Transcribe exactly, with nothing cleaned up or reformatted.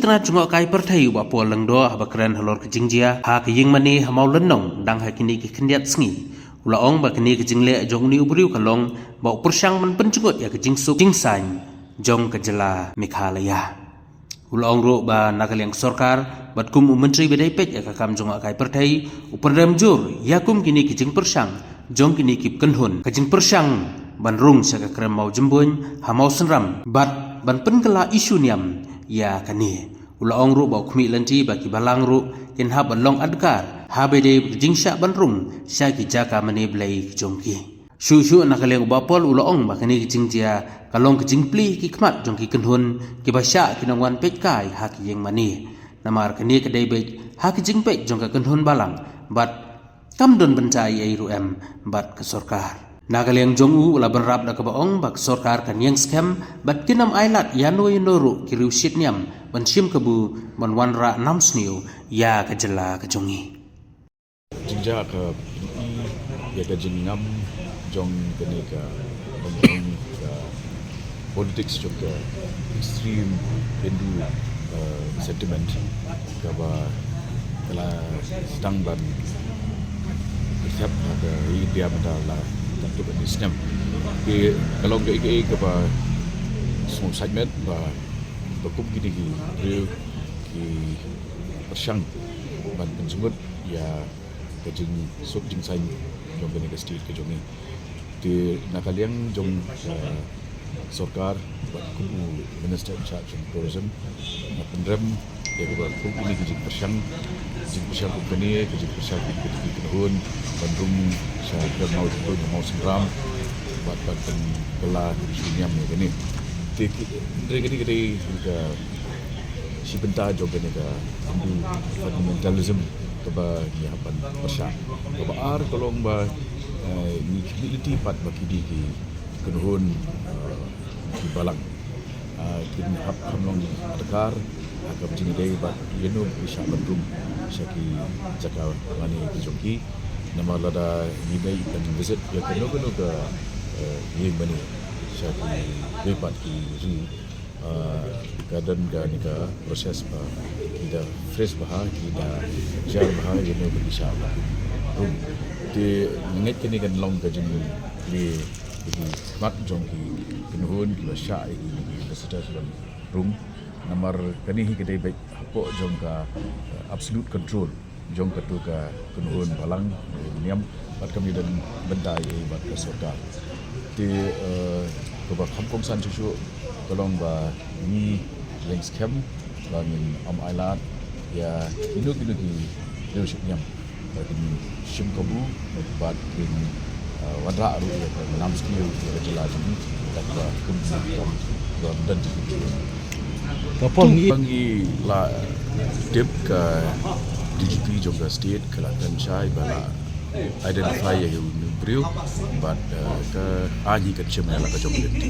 Commissioner jngohkai pyrthei u Bah Paul Lyngdoh haba kren halor ka jingjia ha ka ïingmane ha Mawlynnong dang ha kine ki khyndiat sngi, u la ong ba kane ka jingleh jong une u briew ka long ba u pyrshang ban pynjngut ïa ka jingsuk jingsaiñ jong ka jylla Meghalaya. U la ong ruh ba na ka liang sorkar bad kum u myntri ba dei peit ïa ka kam jngohkai pyrthei, u pyndem jur ïa kum kine ki jingpyrshang jong kine ki kynhun, ka jingpyrshang ban rung sha ka krem mawjymbuiñ ha Mawsynram bad ban pynkylla issue niam ïa kane. U la ong ruh ba u khmih lynti ba ki balang ruh kin hap ban long adkar haba dei ka jingshah ban rung sha ki jaka mane blei ki jong ki. Shuh shuh na ka liang u Bah Paul u la ong ba kane ka jingjia ka long ka jingplie ki khmat jong ki kynhun kiba shah ki nang wan peit kai ha ki ïingmane. Namar kane ka dei beit ha ka jingpeit jong ka kynhun balang bad kam don bynta ei ei ruh em bad ka sorkar. Na ka liang jong u u la bynrap da kaba ong ba ka sorkar kan ïeng skhem bad kin ym ailad ïano ïano ruh ki riewshit niam ban shim kabu ban wanrah nam sniew ïa ka jylla ka jong ngi. Jingjia ka ïa ka jingngam jong kane ka jong ka politics jong ka extreme Hindu, eh, sentiment kaba ka la sdang ban kyrthep ha ka India mynta la tang tu ka snem. Ki ka long ka ïa ka ïa kaba sngewsih met ba ba kum kine ki briew ki pyrshang ban pynjngut ïa ka jingsuk jingsaiñ jong kane ka state ka jong ngi. Te na ka liang jong, eh, sorkar bad kum u minister in charge jong tourism nga pynrem ïa kaba kum kine ki jingpyrshang, jingpyrshang kum kane, ka jingpyrshang kum kine ki kynhun ban rung sha ka Mawjymbuiñ, Mawsynram bad ban pynkylla ki issue niam ïa kane. Te ki hynrei kane ka dei ka shi bynta jong kane ka Hindu fundamentalism kaba ngi hap ban pyrshah. Kaba ar ka long ba, eh, ngi khmih lynti pat ba kine ki kynhun, eh, ki balang, eh, kin hap kham long adkar ha ka jingïadei bad ïano ki shah ban rung sha ki jaka mane ki jong ki. Namar lada ngi dei ban visit ïa kano kano ka, eh, ïingmane sha kiwei pat ki ri, ah, ka don kane ka process ba ki da fresh bha, ki da jar bha ïano ba ki shah ban rung. Te nga ngeit kane kan long ka jingplie ïa ki khmat jong ki kynhun kiba shah ïa ki visitors ban rung. Namar kane hi ka dei beit hapoh jong ka, eh, absolute control jong katu ka kynhun balang, eh, niam bad kam ïadon bynta ei ei bad ka sorkar. Te, eh, kaba kham kongsan shuh shuh ka long ba ngi ïeng skhem ba ngin ym ailad ïa kino kino ki leadership niam ba kin shim kabu bad kin, eh, wanrah ruh ïa ka nam sniew ïa ka jylla jong ngi. Kata ba kum ki kam don jingkyrkhu. Ka pong i. Ngi la tip ka D G P jong ka state ka la kynshai ba la identify ïa u briew bad, eh, ka aiñ hi kan shim ïa la ka jong ka lynti.